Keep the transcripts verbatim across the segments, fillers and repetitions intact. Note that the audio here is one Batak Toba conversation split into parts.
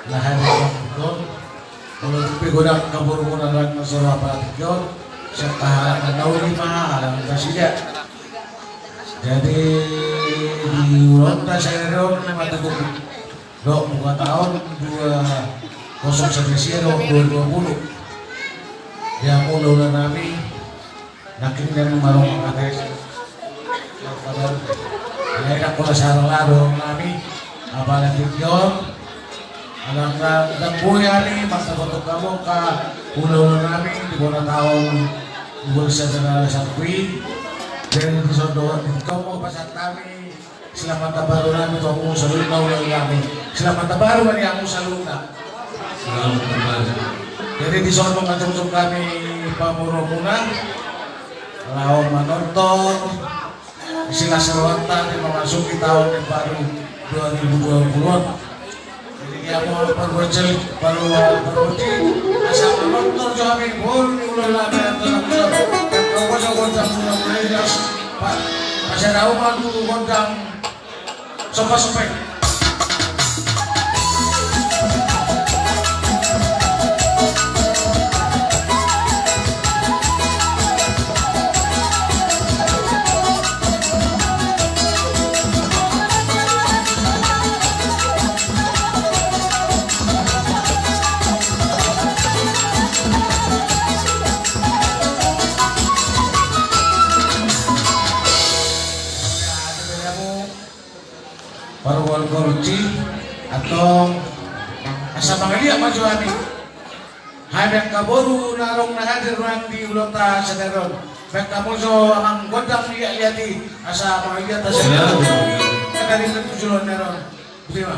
Lahan on, molo tung pe godang angka borumuna na so ro apala tingki on, sian haharangan na uli ma haharangan nasida. Jadi di ulaonta sadari on ma tutu dohot buka taon dua kosong sada sia dohot dua dua puluh. Di hamu hulahula nami, nangkin dang marong mangkatai. Alai dang pola saro lado nami, apala tingki on. Alana dang boi hami mangkatai tu hamu angka hulahula nami di bona taon dua ribu sada na satu i. Jadi dison dohot di hamu pasahat hami. Selamat tahun baru nami tu hamu saluhutna hulahula nami. Selamat tahun baru ma di hamu saluhutna. Selamat tahun baru. Jadi dison ma jongjong hami pamoruonmuna laho manonton silas rohanta di memasuki tahun yang baru dua ribu dua puluh. Jadi di hamu pargonsi, pargonsi, asa manonton jo hami boru ni hulahula nami, tenang jo. Kau boso gondang hulahula i, asa dao ma tu gondang. Sopa, sopa. Parumaen Korci, antong asa mangaliat ma jo hami. Hami angka boru na adong na hadir nang di ulaonta sadari on. Baen hamu jo amang gondang liat-liat i, asa mangaliat asa. Sadari on tu joloan ni ari on. Terima.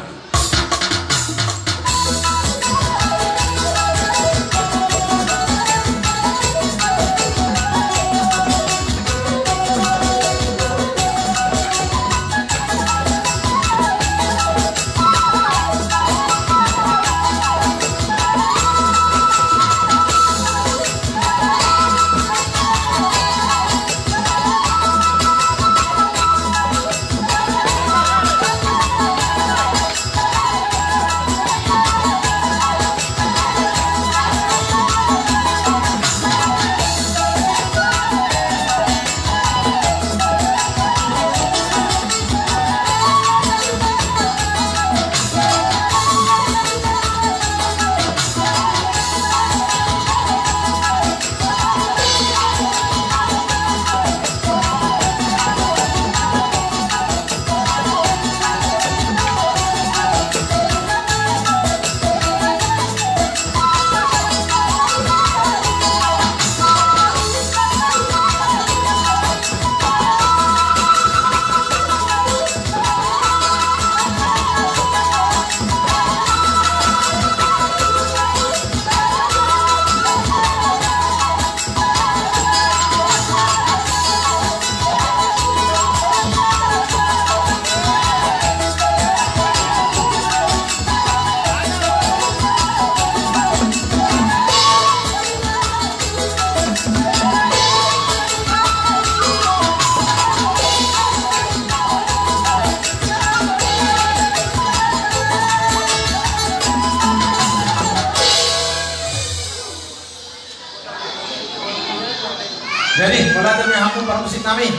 Jadi, mauliate ma di hamu parmusik nami,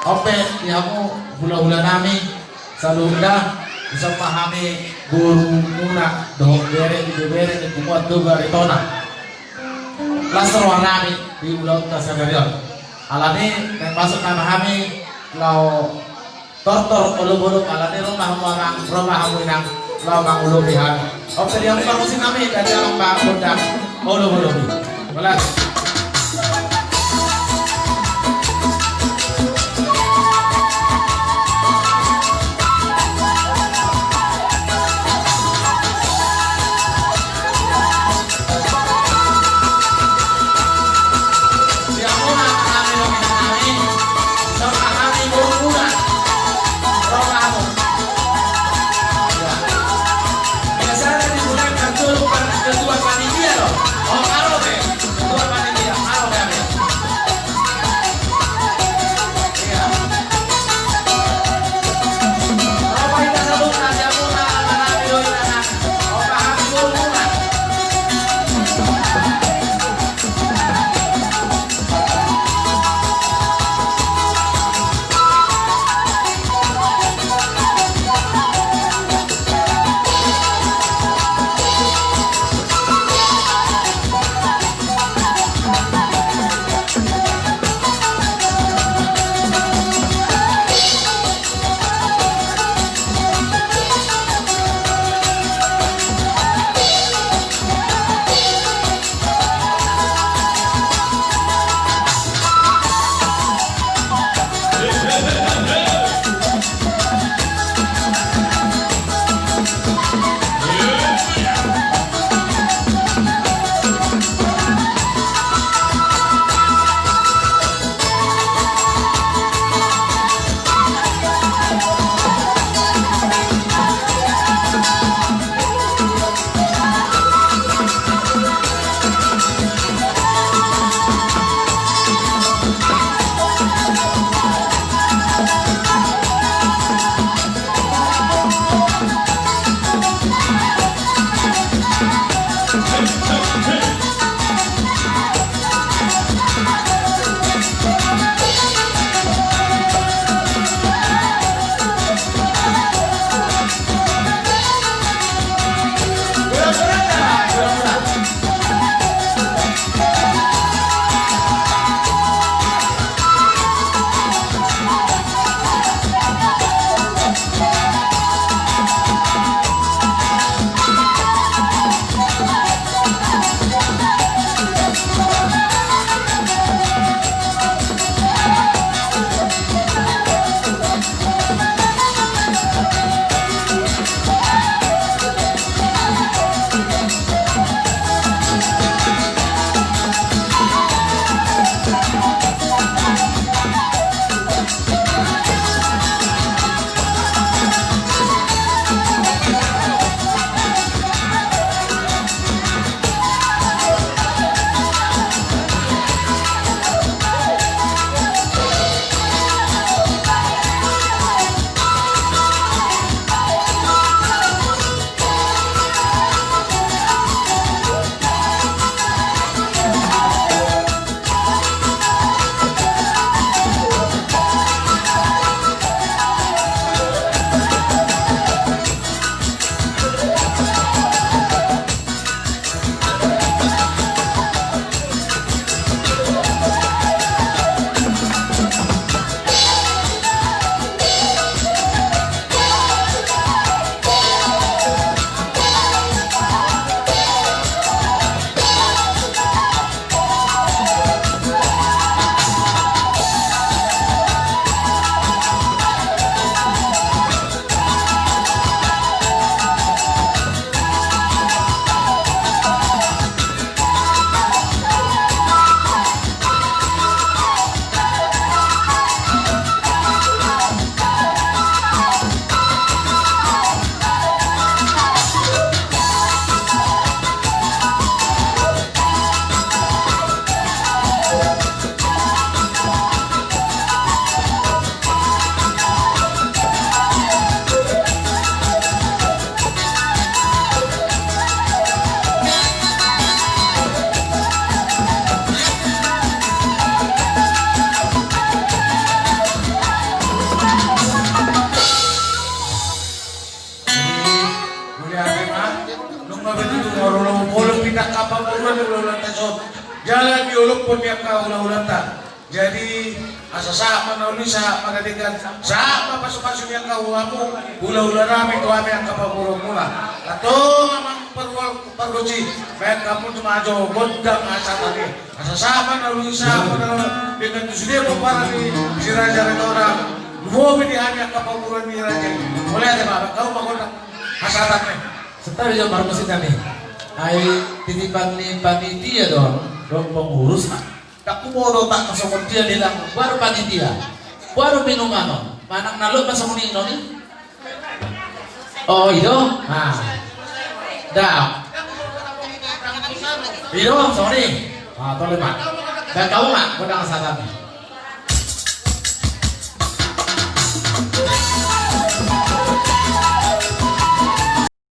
on pe di hamu hulahula nami, saluhutna, dison ma hami borumuna dohot bere ni ibebere ni punguan Toga Ritona. Las roha nami di ulaonta sadari on. Alani, naeng masuk nama hami laho tortor olopolop, alani ro ma hamu amang, ro ma hamu inang, laho mangolopi hami. On pe di hamu parmusik nami, dadi amang ma gondang olopolop i. Holan. angka pamoruon ni hulahulanta i, jala diolophon ni angka hulahulanta. Jadi asa sahat ma na uli, sahat ma na denggan, sahat ma pasupasu ni angka huamu, hulahula nami, tu hami angka pamoruonmuna. Antong amang pargonsi, baen hamu tu majo gondang hasahatan i. Asa sahat ma na uli, sahat ma na denggan tu sude pomparan ni si Raja Ritonang, lumobi di hami angka pamoruon ni raja i. Mauliate ma, baen hamu ma gondang hasahatan i. Santabi jo pargonsi nami. Ai titipan ni panitia do, do pengurus. Ndang huboto tak songon dia lelang, boha do panitia, boha do minuman on. Manang na lot ma songon i, non i. O, i do. Nah. Da. I do songon i. Ah, tole ma. Baen hamu ma gondang hasahatan i.